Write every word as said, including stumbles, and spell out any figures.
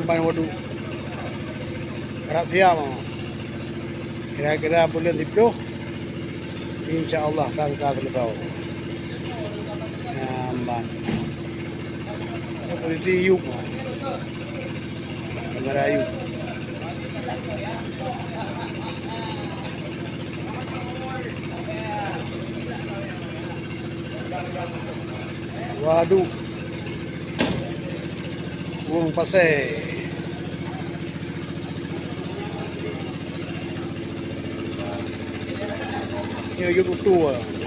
Ban waduk. Harap siap, ah. Kira-kira buleuen siplôh, insya Allah tangka seuleusoe. Nyan ban. Posisi yup. Kamera yup. Waduk. Wong Pasè. Nyoe yue beutôi.